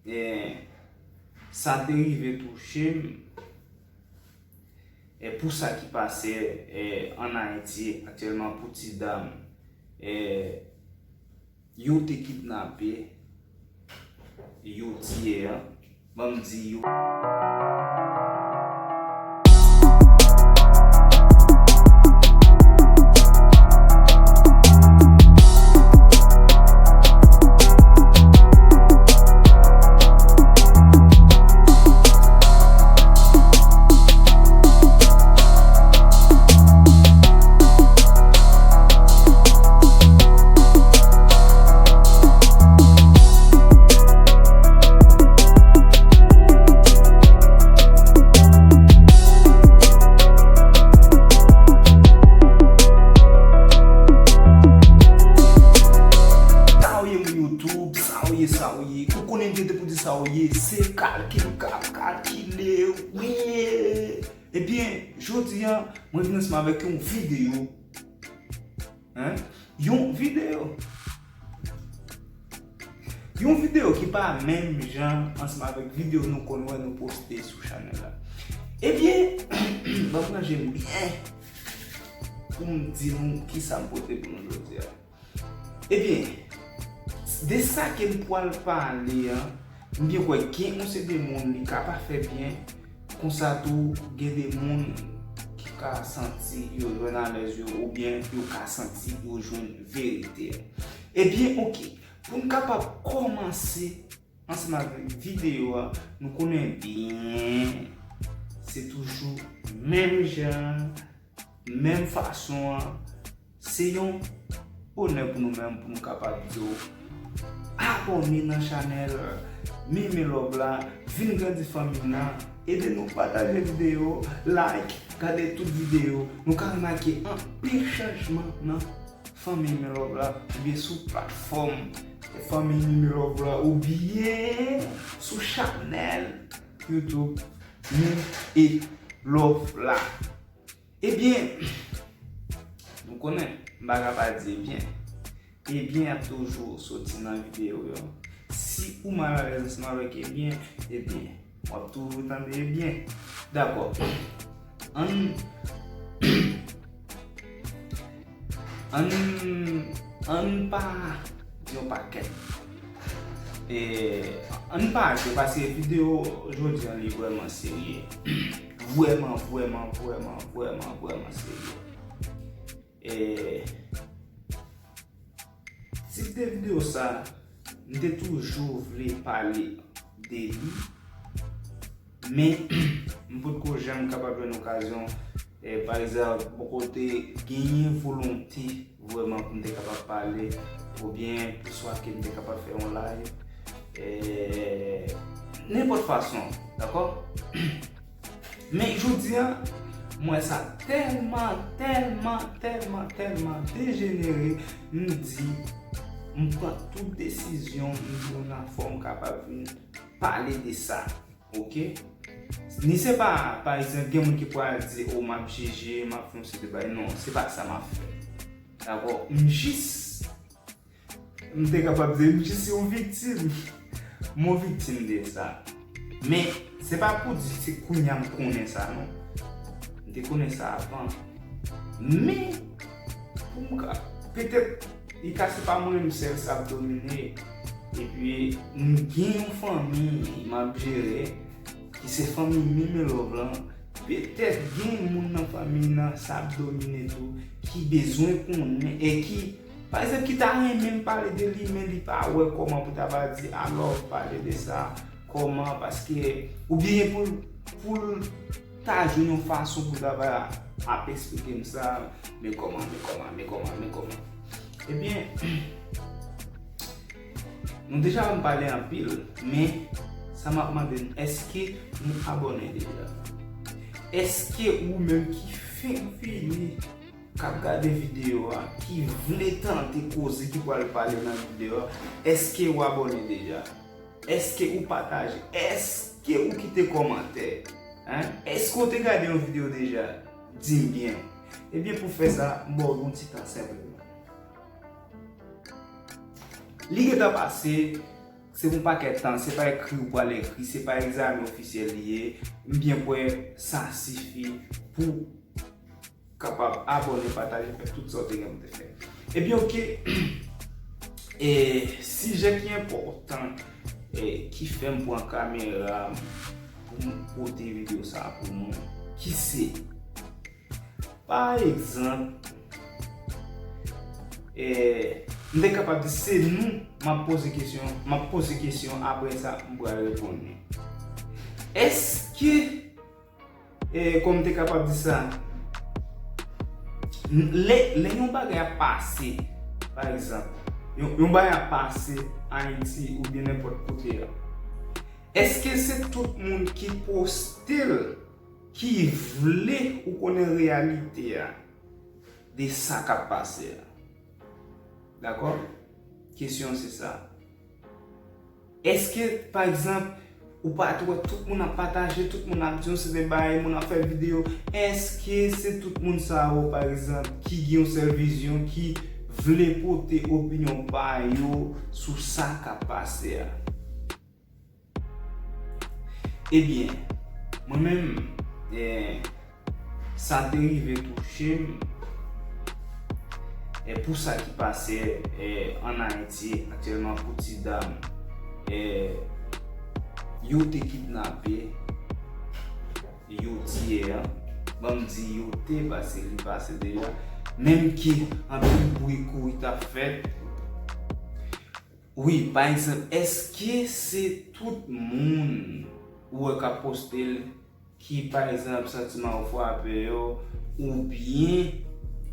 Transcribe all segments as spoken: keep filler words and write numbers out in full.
E, sa te rive touche m. E pou sa ki pase, e, ann Ayiti aktyèlman pou ti dam, e, yo te kidnape, yo tiye a. Ban m di yo. Sa w ye, moun YouTube, sa w ye, sa w ye. Ou konnen m te pou di sa w ye, se kalkil k ap kalkile, wi. Ebyen, jodi a, mwen vin ansanm avèk yon videyo. Hein? Yon videyo. Yon videyo ki pa menm jan ansanm avèk videyo nou konn wè nou poste sou chanèl la. Ebyen, ban m ranje m byen pou m di nou kisa m pote pou nou jodi a. Ebyen, de sa ke m pral pale a, m byen kwè gen yon seri de moun li ka pa fè byen, konsa tou gen de moun ki ka santi yo jwenn alèz yo, oubyen yo ka santi yo jwenn verite a. Ebyen, oke, pou n kapab kòmanse ansanm avèk videyo a, nou konnen byen, se toujou menm jan, menm fason an, se yon onè pou nou menm pou nou kapab di w abòne nan chanèl Meme Love la, vin grandi fanmi nan, ede nou pataje videyo, like, gade tout videyo, nou ka remake anpil chanjman nan fanmi Meme Love la, oubyen sou platfòm fanmi Meme Love la, oubyen sou chanèl YouTube Meme Love la. Ebyen, nou konnen, m pa ka pa di ebyen. Ebyen ap toujou soti nan videyo yo. Si ou mal alèz ansanm avèk ebyen, ebyen, w ap toujou tande ebyen. Dakò. Ann, ann, ann pa di yon pakèt. E, ann pa jwe, paske videyo jodi a li vrèman serye. Vrèman, vrèman, vrèman, vrèman, vrèman serye. E, tip de videyo sa, m te toujou vle pale de li, men m potko janm kapab jwenn okazyon. E, pa egzanp, bò kote genyen volonte vrèman pou m te kapab pale, oubyen swa ke m te kapab fè yon live, e, nenpòt fason, dakò? Men jodi a, m wè sa tèlman, tèlman, tèlman, tèlman dejenere, m di, m pran tout desizyon, m di nou nan fò m kapab vin pale de sa, oke? Ni se pa, pa egzanp, gen moun ki pral di, o, m ap jije, m ap fè yon seri de bagay. Non, se pa sa m ap fè. Dakò? M jis M te kapab di, m jis yon viktim. M yon viktim de sa. Men, se pa pou di se kounye a m konnen sa, non. M te konnen sa avan. Men, pou m ka, petèt, li ka se pa mwen menm sèl sa ap domine. Epi, m gen yon fanmi, m ap jere, ki se fanmi Meme Love lan. Petèt gen moun nan fanmi nan sa ap domine tou, ki bezwen konnen, e ki, pa egzanp, ki ta renmen m pale de li, men li pa wè kòman pou ta va di, alò, pale de sa, kòman, paske, oubyen pou, pou l ta jwenn yon fason pou l ta va ap eksplike m sa, men kòman, men kòman, men kòman, men kòman. Ebyen, nou deja konn pale anpil, men sa m ap mande nou, èske nou abòne deja? Èske ou menm ki fenk vini, k ap gade videyo a, ki vle tande koze ki pral pale nan videyo a, èske w abòne deja? Èske ou pataje? Èske ou kite kòmantè? Hein? Èske ou te gade yon videyo deja? Di m byen. Ebyen, pou fè sa, m ba w yon ti tan senpleman. Li gentan pase Se yon pakèt tan, se pa ekri ou pral ekri, se pa egzamen ofisyèl li ye. M byen kwè sa sifi pou kapab abòne, pataje, fè tout sa w te gen pou te fè. Ebyen, oke. E, sijè ki enpòtan, e, ki fè m pran kamera m pou m pote videyo sa a pou nou, ki se, pa egzanp, e, m te kapab di se nou, m ap poze kesyon, m ap poze kesyon, apre sa, m pral reponn li. Èske, e, kòman m te kapab di sa? Lè, lè yon bagay ap pase, pa egzanp, yon, yon bagay ap pase Ayiti oubyen nenpòt kote a, èske se tout moun ki poste l ki vle ou konnen reyalite a de sa k ap pase a? Dakò? Kesyon se sa. Èske, pa egzanp, ou pa t wè tout moun ap pataje, tout moun ap di yon seri de bagay, moun ap fè videyo? Èske se tout moun sa yo, pa egzanp, ki gen yon sèl vizyon, ki vle pote opinyon pa yo sou sa k ap pase a? Ebyen, mwen menm, eh, sa te rive touche m, eh, pou sa ki pase, eh, ann Ayiti aktyèlman, pou ti dam, eh, yo te kidnape, yo tiye a. Ban m di yo te, paske li pase deja. Menm ke anpil bri kouri t ap fèt. Wi, pa egzanp, èske se tout moun ou wè k ap poste l ki, pa egzanp, santiman yo frape yo, oubyen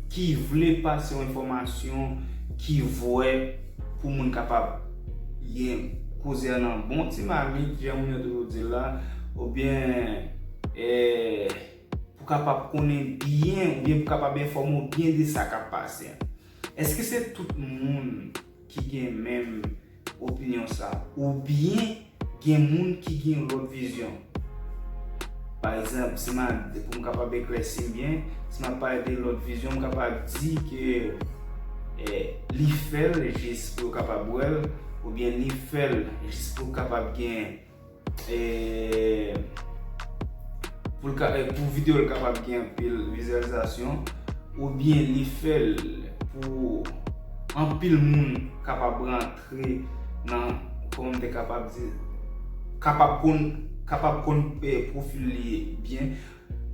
ki vle pase yon enfòmasyon ki vrè pou moun kapab gen koze a nan bon ti mamit, jan moun yo toujou di l la, oubyen, eh, pou kapab konnen byen, oubyen pou kapab enfòme w byen de sa k ap pase a? Èske se tout moun ki gen menm opinyon sa, oubyen gen moun ki gen yon lòt vizyon? Pa egzanp, si m a, pou m kapab eklèsi m byen, si m ap pale de lòt vizyon, m kapab di ke, eh, li fè l jis pou yo kapab wè l, oubyen li fè l jis pou l kapab gen, eh, pou l ka, eh, pou videyo l kapab gen anpil vizyalizasyon, oubyen li fè l pou anpil moun kapab rantre nan, kòman m te kapab di, kapab konn, kapab konn, eh, pwofil li byen.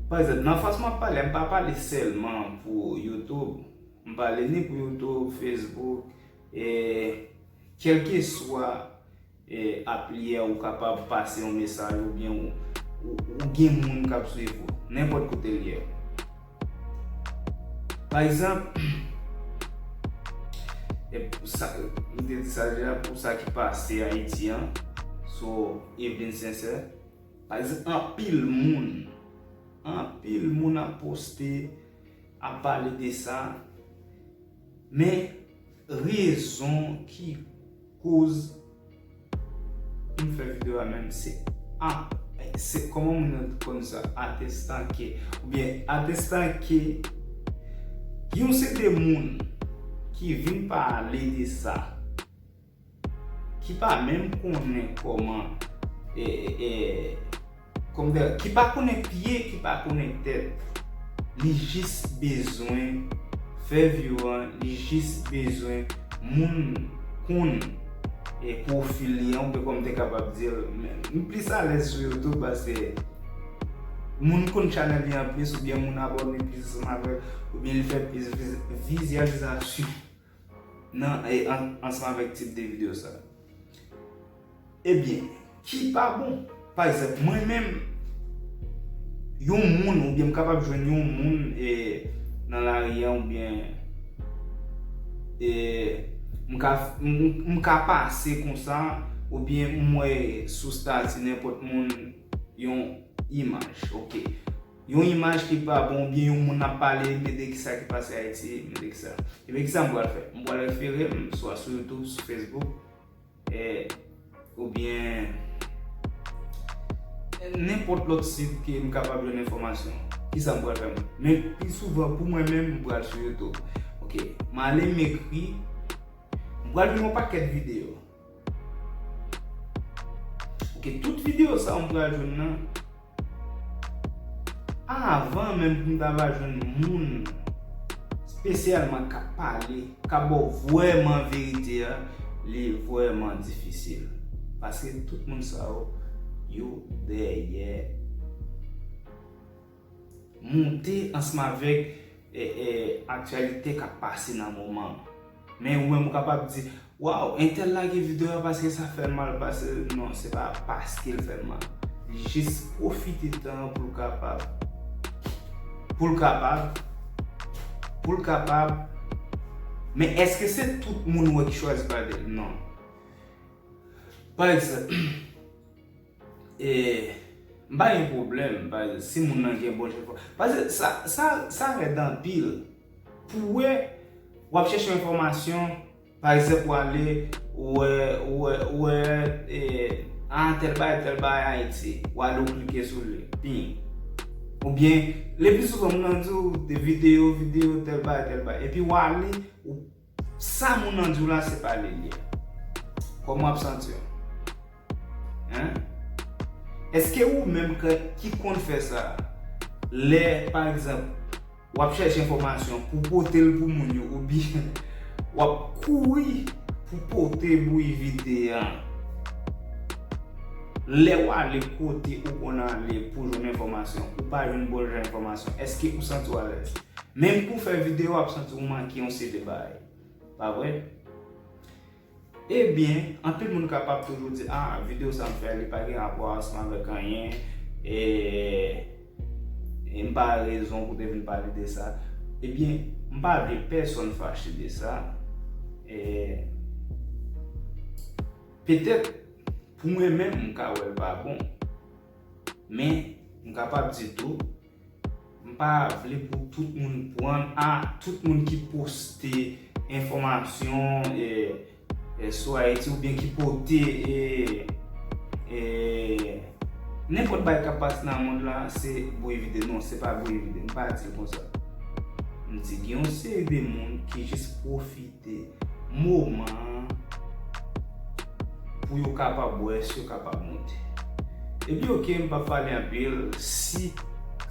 Pa egzanp, nan fas m ap pale, m pa pale sèlman pou YouTube. M pale ni pou YouTube, Facebook, eh, kèlkeswa, eh, app li ye, ou kapab pase yon mesaj oubyen ou, ou, ou gen moun k ap swiv ou, nenpòt kote l ye. Pa egzanp, e pou sa, m te di sa deja, pou sa ki pase Ayiti an, sou Evelyn Sincère, pa egzanp, anpil moun, anpil moun ap poste, ap pale de sa, men rezon ki koz m fè videyo a menm, se a, se kòman moun nan konn sa, atestan ke, oubyen atestan ke yon seri de moun ki vin pale de sa, ki pa menm konnen kòman, e, e, e, kòm de, ki pa konnen pye, ki pa konnen tèt, li jis bezwen fè view an, li jis bezwen moun konn, e, pwofil li an, oubyen kòm te kapab di l, men m plis alèz sou YouTube paske moun konn chanèl li an plis, oubyen moun abòne plis ansanm avè l, oubyen li fè plis viz-, vizyalizasyon nan, e, an-, ansanm avèk tip de videyo sa. Ebyen, ki pa bon? Pa egzanp, mwen menm, yon moun, oubyen m kapab jwenn yon moun, e, nan lari a, oubyen, e, m ka, m, m ka pase konsa, oubyen m wè sou stati nenpòt moun yon imaj, oke. Yon imaj ki pa bon, oubyen yon moun ap pale, men de kisa ki pase Ayiti, men de kisa. Ebyen, kisa m pral fè? M pral refere m, swa sou YouTube, sou Facebook, e, oubyen nenpòt lòt sit ke m kapab jwenn enfòmasyon. Kisa m pral fè? Men pi souvan, pou mwen menm, m pral sou YouTube. Oke, m ale, m ekri, m pral jwenn yon pakèt videyo. E tout videyo sa yo m pral jwenn nan, avan menm pou m ta va jwenn moun espesyalman k ap pale, k ap ba w vrèman verite a, li vrèman difisil. Paske tout moun sa yo, yo dèyè monte ansanm avèk e, e, aktyalite k ap pase nan moman an. Men ou menm ou kapab di, waw, entèl lage videyo a paske sa fè l mal, paske non, se pa paske l fè l mal. Li jis pwofite tan an pou l kapab, pou l kapab, pou l kapab. Men èske se tout moun ou wè ki chwazi pale de l? Non. Pa egzanp, e, m pa gen pwoblèm, pa egzanp, si moun nan gen bon jan enfò-, paske sa, sa, sa rèd anpil. Pou wè, w ap chèche yon enfòmasyon, pa egzanp, w ale, ou wè, ou wè, ou wè, e, a, tèl bagay, tèl bagay Ayiti, w ale, w klike sou li, ping. Oubyen, le pli souvan, moun nan di w de videyo, videyo, tèl bagay, tèl bagay. Epi w ale, ou, sa moun nan di w la, se pa li l ye. Kòman w ap santi w? Hein? Èske ou menm k-, ki konn fè sa, lè, pa egzanp, w ap chèche enfòmasyon pou pote l pou moun yo, oubyen w ap kouri pou pote bouyi vide a? Lè w ale kote ou konn ale pou jwenn enfòmasyon, ou pa jwenn bon jan enfòmasyon, èske ou santi w alèz? Menm pou fè videyo, w ap santi w manke yon seri de bagay. Pa vre? Ebyen, anpil moun kapab toujou di, ah, videyo sa m fè, li pa gen rapò ansanm avèk anyen, e, e m pa rezon pou te vin pale de sa. Ebyen, m pa vle pèsonn fache de sa. E, petèt, pou mwen menm, m ka wè l pa bon. Men, m kapab di tou, m pa vle pou tout moun pran, a, tout moun ki poste enfòmasyon, e, e, sou Ayiti oubyen ki pote, e, e, nenpòt bagay k ap pase nan mond lan, se bouyi vide. Non, se pa bouyi vide. M pa di l konsa. M di gen yon seri de moun ki jis pwofite moman an pou yo kapab wè si yo kapab monte. Epi oke, m p ap pale anpil. Si,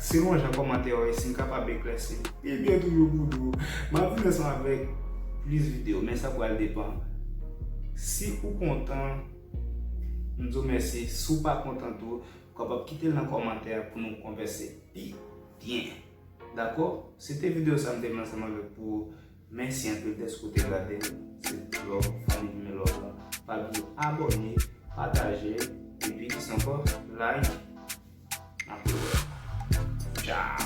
selon jan kòmantè yo ye, si m kapab eklèsi, ebyen toujou pou di w, m ap vin ansanm avèk plis videyo, men sa pral depann. Si ou kontan, m di w mèsi. Si w pa kontan tou, ou kapab kite l nan kòmantè a pou nou konvèse pi byen. Dakò? Se te videyo sa m te vin ansanm avèk pou ou. Mèsi anpil dèske w te gade l. Se love, fanmi ki men love la. Pa bliye abòne, pataje, epi kisa ankò? Like. N ap rewè. Tchao!